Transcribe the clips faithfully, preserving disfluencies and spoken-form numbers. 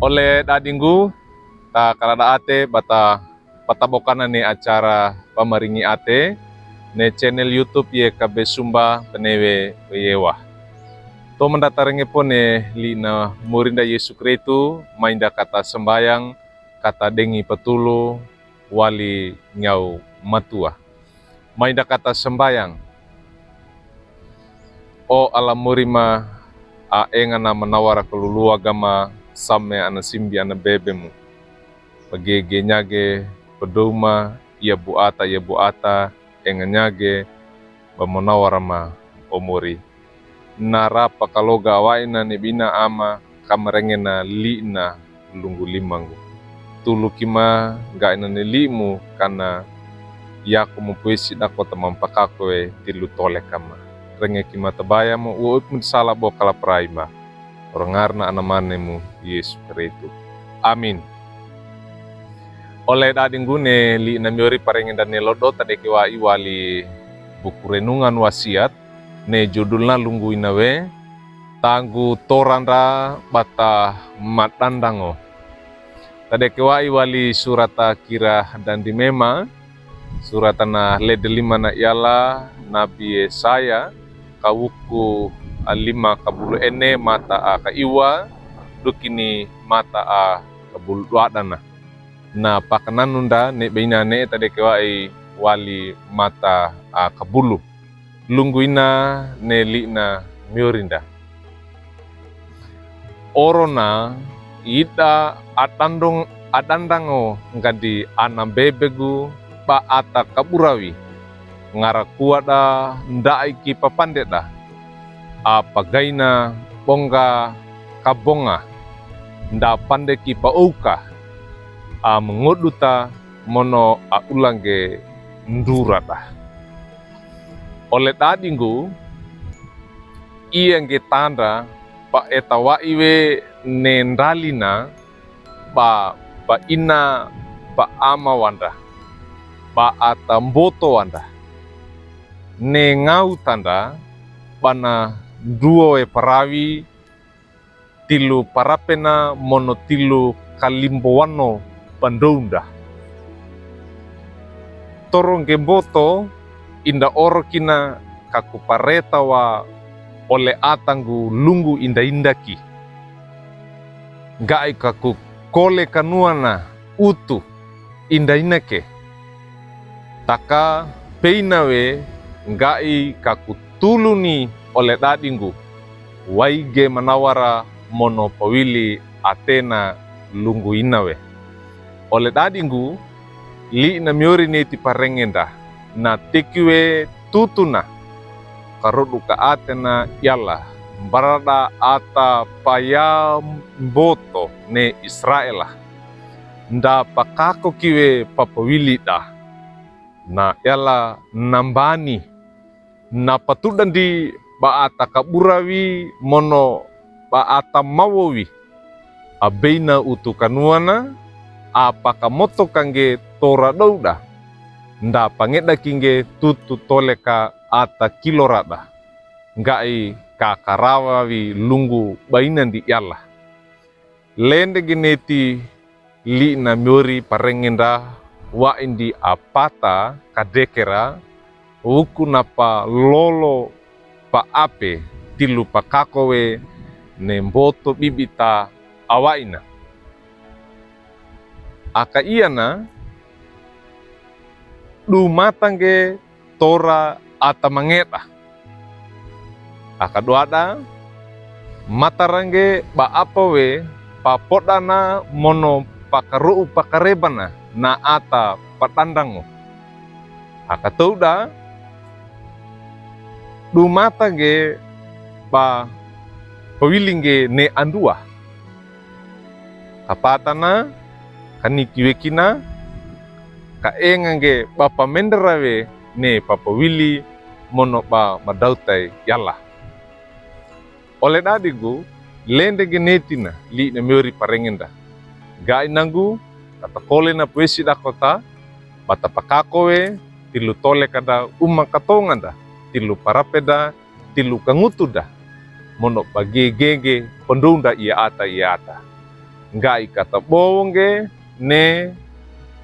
Ole dadinggu, ta kaladaate ba ta patabokanan ne acara Pamaringi Ate ne channel YouTube ye Kabe Sumba Penewe Weyewa. To manda tarenge pone li'na Morinda Yesu Kristu, mainda kata sambayang, kata dengi patulu, wali ngiyaw matua. Mainda kata sambayang. O ala Mori ma, a enga na manawara kaluluwa gama same ana simbi ana bebe mu. Pagege nyage, padouma, iya buata, iya buata, enga nyage, ba manawara ma, o Mori. Na rapa kaloga awaina ne bina ama, kamarenge na li'na lunggu limanggu. Tuluki ma gaina ne li'mu kana yaku mu puesi dako ta mampakako we tilu tole kama. Rengeki ma tabaya mu, uwa uipu mu di sala bo kalaparai ma. Orongarna ana mane mu Yesu Kristu. Amin. Ole dadinggu ne li'na Miori parenge nda ne lodo tadeke wa'i wali buku Renungan Wasiat, ne judulna lunggu ina we, Tanggu Toranda Bata Madandango. Tadeke wa'i wali surata Kira Dandi Mema, surata na lede lima na iyala Nabi Yesaya, kawuku a lima kabulu ene mata a kaiwa, dukini mata a kabulu duadana. Na pakananu nda ne baina ne tadeke wa'i wali mata a kabulu. Lunggu ina ne li'na Miori nda. Orona ida adandong adandango ngadi ana bebegu ba ata kaburawi. Ngara kuada ndaiki papandeda. A pagaina bonga kabonga. Nda pandeki pauka. A mengoduta mono a ulange ndurada. Ole dadinggu, iyange tanda ba eta wa'i we ne ndalina ba, ba ina ba ama wanda, ba ata mboto wanda. Ne ngau tanda bana duo we parawi tilu parapena mono tilu kalimbowano pandounda. Toronge mboto inda orokina kaku pareta wa ole atanggu lunggu inda indaki. Ga'i kaku kole kanuana utu inda inake. Taka peina we ga'i kaku tuluni ole dadinggu. Waige manawara mono pawili atena lunggu ina we. Ole dadinggu, li'na Miori neti parenge nda. Na teki we tutuna. Karodu ka atena iyala. Mbarada ata paya mboto ne Israela. Nda pakako ki we papawili da. Na iyala nambani. Na patudandi ba ata kaburawi mono ba ata mawowi. A beina utu kanuana, a pakamotokange tora douda. Nda pangedaki nge tutu toleka ata kilorada. Ga'i kakarawawi lunggu baina ndi iyala. Lende geneti li'na Miori parenge nda wa'indi a pata kadekera, wuku napa lolo paape tilu pakako we ne mboto bibita awa'ina. Aka iyana, dumatange tora ata mangeda. Aka duada, matarange ba apa we papodana mono pakaro'u pakarebana na ata padandango. Aka touda, dumatange ba pawilinge ne andua. Kapatana, kaniki wekina, kaengange ba pamendera we ne papawili mono ba madautai iyala. Ole dadinggu, lende genetina li'na Miori parenge nda. Ga'i nanggu, kata kole na puesi dakota, ba ta pakako we, tilu toleka da uma katonga nda, tilu parape da, tilu kangutu da. Mono ba gegege, pandounda iya ata, iya ata. ngga'i katabowo ngge ne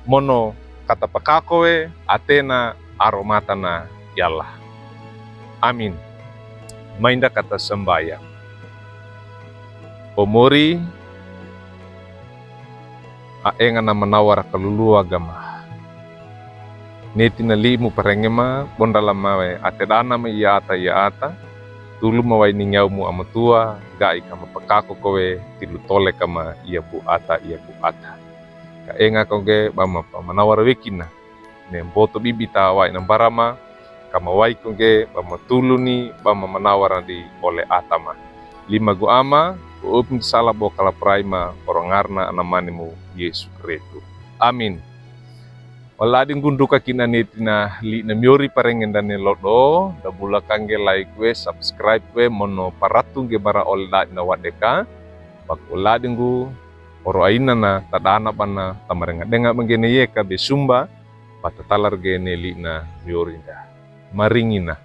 mono katapakakowe atena aromatana i Allah. Amin. Mainda katasambayang. O mori, a enga na manawara kaluluwa gama. Neti na limu parenge ma, bondala mawe, ate dana ma iya ata iya ata, tulu mawaini nyawmu amatua, ngga'i kama pakako kowe, tilu tole kama iya bu ata iya bu ata. Ka enga ko ngge ba ma pamanawara wekina. Ne mboto bibi ta wa'i na mbara ma, kama wa'i ko ngge ba matuluni ba mamanawara di ole ata ma. Lima gu ama, gu upin sala bo kalaparai ma, oro ngarna ana manimu Yesu Kristu. Amin. Ole dinggu nduka kina neti na li'na miori parenge ndane lodo, da bula ka ngge like we, subscribe we, mono paratu ngge bara ole dina wadeka, baku ole dinggu, oro aina na tadana bana tamarenga denga bangge ne yeka be sumba, ba tatalar ge ne li'na miori nda. Maringina.